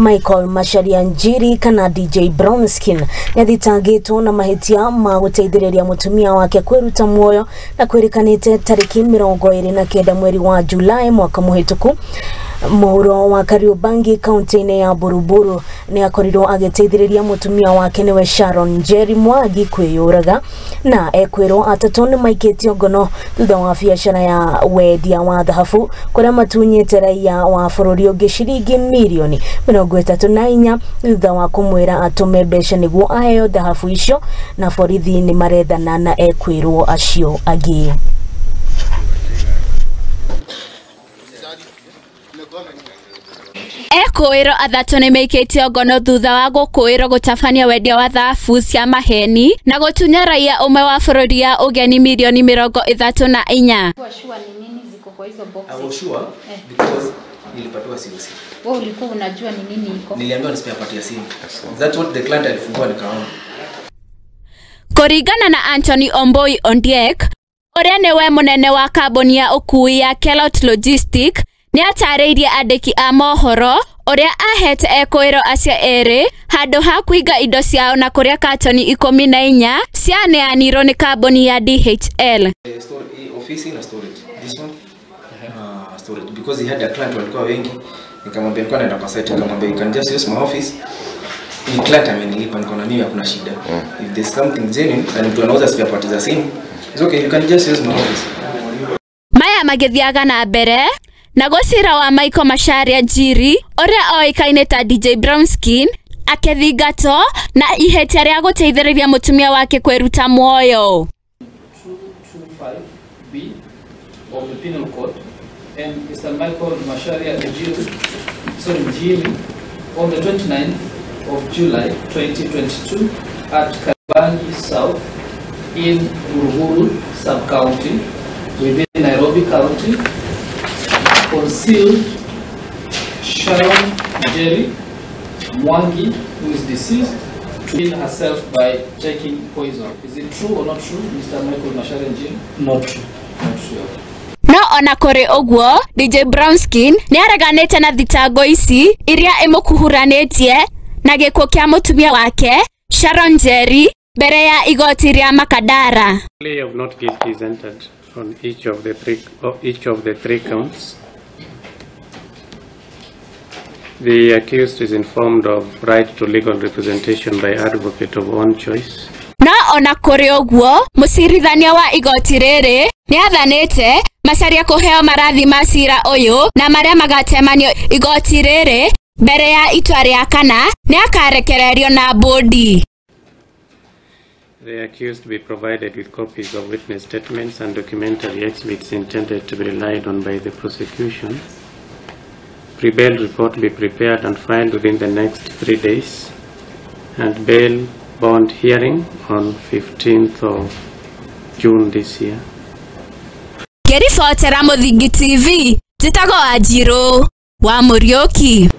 Michael Macharia Njiri kana DJ Brownskin nĩathitangĩtwo na mahĩtia ma gũteithĩrĩria mũtumia wake kwĩruta muoyo na kwĩrĩkanĩte tarĩki 29 mweri wa Julai mwaka mũhĩtũku. Mũhuro wa Kariobangi kaunti-inĩ ya Buruburu nĩ akorirwo agĩteithĩrĩria mũtumia wake nĩwe Sharon Njeri Mwangi kwĩyũraga na ekwĩrwo atatũ nĩ maikĩtio ngono thutha wa biacara ya wendia wa thahabu kũrĩa matunyĩte raia wa bũrũri ũngĩ ciringi mirioni 34 thutha wa kũmwĩra atũme mbeca nĩguo aheo thahabu icio na borithi nĩ marethana na ekwĩrwo acio angĩ. Ekũĩrwo athatũ nĩmaikĩtio ngono thutha wa gũkũĩrwo gũtabania wendia wa thahabu cia maheni na gũtunya raia ũmwe wa bũrũri ya ũgeni mirioni 34. Sure ni nini ziko kwa hizo boxes? I was sure because nilipatiwa COC. Wewe ulikuwa unajua ni nini iko? Niliambiwa ni spare part ya simu. That's what the client alifungua nikaona. Kũringana na Anthony Omboi Ondiek, ũrĩa nĩwe mũnene wa kambuni ya ũkuui ya Kelot Logistic, nĩatarĩirie andĩki a mohoro ũrĩa ahete ekũĩrwo acio erĩ handũ ha kũiga indo ciao na kũrĩa katoni 14 cianeanirwo nĩ kambuni ya DHL. Ofisi na storage. This one? Storage because he had a client walikuwa wengi, nikamwambia nilikuwa naenda kwa site, nikamwambia you can just use my office. Ni client amenilipa, niko na mimi hakuna shida. If there's something genuine and mtu anauza spare parts za simu, it's okay, you can just use my office. Maya magĩthiaga na mbere na gũcira wa Michael Macharia Njiri ũrĩa oĩkaine ta DJ Brownskin akĩthingatwo na ihĩtia rĩa gũteithĩrĩria mũtumia wake kwĩruta muoyo. 225B of the Penal Code and Mr. Michael Macharia Njiri on the 29th of July 2022 at Kariobangi South in Buruburu sub-county within Nairobi County concealed Sharon Njeri Mwangi, who is deceased, to kill herself by taking poison. Is it true or not true, Mr. Michael Macharia Njiri? Not true. Not true. No ona kũrĩ ũguo, DJ Brownskin nĩareganĩte na thitango ici iria imũkuhuranĩtie na gĩkuũ kĩa mũtumia wake Sharon Njeri mbere ya igoti rĩa Makadara. Plea of not guilty is entered on each of the three counts. The accused is informed of right to legal representation by advocate of own choice. No ona kũrĩ ũguo, mũcirithania wa igoti rĩrĩ nĩathanĩte Macharia kũheo marathi ma cira ũyũ na marĩa magatemanio igoti rĩrĩ mbere ya itua rĩa kana nĩakarekererio na bodi. The accused be provided with copies of witness statements and documentary exhibits intended to be relied on by the prosecution. Pre-bail report be prepared and filed within the next 3 days, and bail bond hearing on 15th of June this year. Ngĩribotera Mũthingi TV, njĩtagwo Wanjirũ wa Mũriũki.